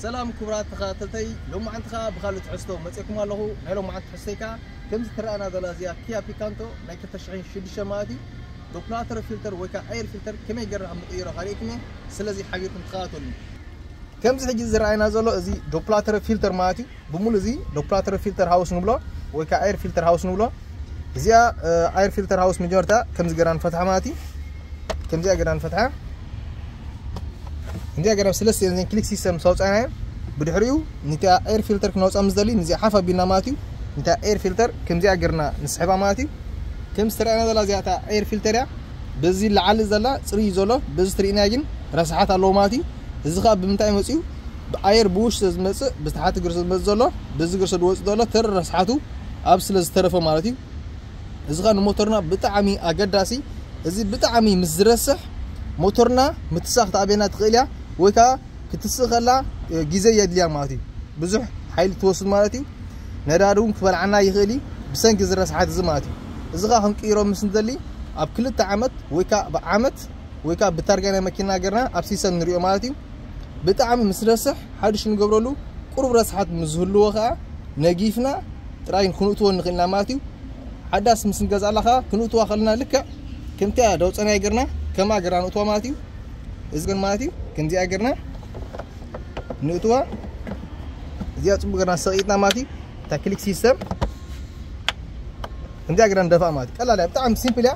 ሰላም ክቡራት ተኸታተልተይ፣ ሎማዓንቲ ኸዓ ብኻልእ ትሕዝቶ መፂእኩም ኣለኹ። ናይ ሎማዓንቲ ትሕዝቶይ ከዓ ከምዚ ትረኣና ዘላ እዚኣ ኪያ ፒካንቶ ናይ ክልተ ሽሕን ሽዱሽተ ማለት እዩ። ዶፕላተር ፊልተር ወይ ከዓ ኤር ፊልተር ከመይ ገይርና ከም ንቕይሮ ከርእየኩም እየ። ስለዚ ሓቢርኩም ተኸታተሉኒ። ከምዚ ሕጂ ዝረኣየና ዘሎ እዚ ዶፕላተር ፊልተር ማለት እዩ። ብምሉእ እዚ ዶፕላተር ፊልተር ሃውስ ንብሎ ወይ ከዓ ኤር ፊልተር ሃውስ ንብሎ። እዚኣ ኤር ፊልተር ሃውስ መጀመርታ ከምዚ ገይርና ንፈትሓ ማለት እዩ። ከምዚኣ ገይርና ንፈትሓ። እንዲያ ገና ስለስተ እዚን ክሊክ ሲስተም ሳውፃናዮ። ብድሕሪኡ ንታ ኤር ፊልተር ክነውፃ ምስ ደሊ ንዚኣ ሓፍ ኣቢልና ማለት እዩ። ንታ ኤር ፊልተር ከምዚኣ ገርና ንስሕባ ማለት እዩ። ከም ዝተረኣና ዘላ እዚኣ እታ ኤር ፊልተር እያ። በዚ ላዓሊ ዘላ ፅርይ ዘሎ በዚ ትርኢና ግን ረስሓት ኣለዎ ማለት እዩ። እዚ ከዓ ብምንታይ መፅኡ? ብኣየር ብውሽጢ ዝመፅእ ብታሕቲ ግርሰ ዝመፅእ ዘሎ በዚ ግርሰ ዝወፅእ ዘሎ ተር ረስሓቱ ኣብ ስለ ዝተረፈ ማለት እዩ። እዚ ኸዓ ንሞተርና ብጣዕሚ ኣገዳሲ። እዚ ብጣዕሚ ምስ ዝረስሕ ሞተርና ምትሳኽ ክትኣብየና ትኽእል እያ፣ ወይ ከዓ ክትስእ ከላ ግዜ የድልያ ማለት እዩ። ብዙሕ ሓይሊ ትወስድ ማለት እዩ። ነዳዲ እውን ክበልዓና ይኽእል እዩ ብሰንኪ ዝረስሓት እዚ ማለት እዩ። እዚ ኸዓ ክንቅይሮ ምስ ንደሊ ኣብ ክልተ ዓመት ወይ ከዓ ብዓመት ወይ ከዓ ብታርጋ ናይ መኪና ገርና ኣብ ሲስተም ንሪኦ ማለት እዩ። ብጣዕሚ ምስ ረስሕ ሓድሽ ንገብረሉ ቁሩብ ረስሓት ምስ ዝህልዎ ከዓ ነጊፍና ጥራይ ክንእትዎ ንኽእልና ማለት እዩ። ሓዳስ ምስ ንገዛላ ከዓ ክንእትዋ ከለና ልክዕ ከምቲኣ ደውፀናያ ገርና ከምኣ ገርና ንእትዋ ማለት እዩ። እዚ ግን ማለት እዩ ከምዚኣ ገርና ንእትዋ እዚኣ ፅቡቅ ገርና ሰቂጥና ማለት እዩ። እታ ክሊክ ሲስተም ከምዚኣ ገርና ንደፋ ማለት እዩ። ቀላል እያ፣ ብጣዕሚ ሲምፕል እያ።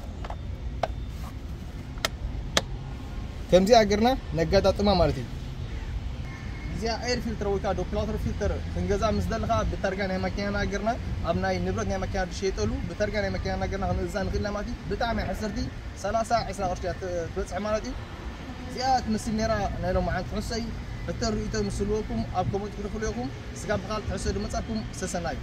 ከምዚኣ ገርና ነጋጣጥማ ማለት እዩ። እዚኣ ኤር ፊልተር ወይ ከዓ ዶፕላተር ፊልተር ክንገዛ ምስ ደለኻ ብታርጋ ናይ ማኪናና ገርና ኣብ ናይ ንብረት ናይ ማኪና ዝሸየጠሉ ብታርጋ ናይ ማኪናና ገርና ክንእዛ ንኽእልና ማለት እዩ። ብጣዕሚ ሕስርቲ ሰላሳ ዕስራ ቅርሺ እያ ት- ትበፅሕ ማለት እዩ። እዚኣ ትመስል ነራ ናይ ሎማዓንቲ ትሕዝቶይ። ሕቶ ርእይቶ ምስ ህልወኩም ኣብ ኮመንት ክትኽሉ ኢኹም። ስጋብ ብኻልእ ትሕዝቶ ድመፃኩም ሰሰናዩ።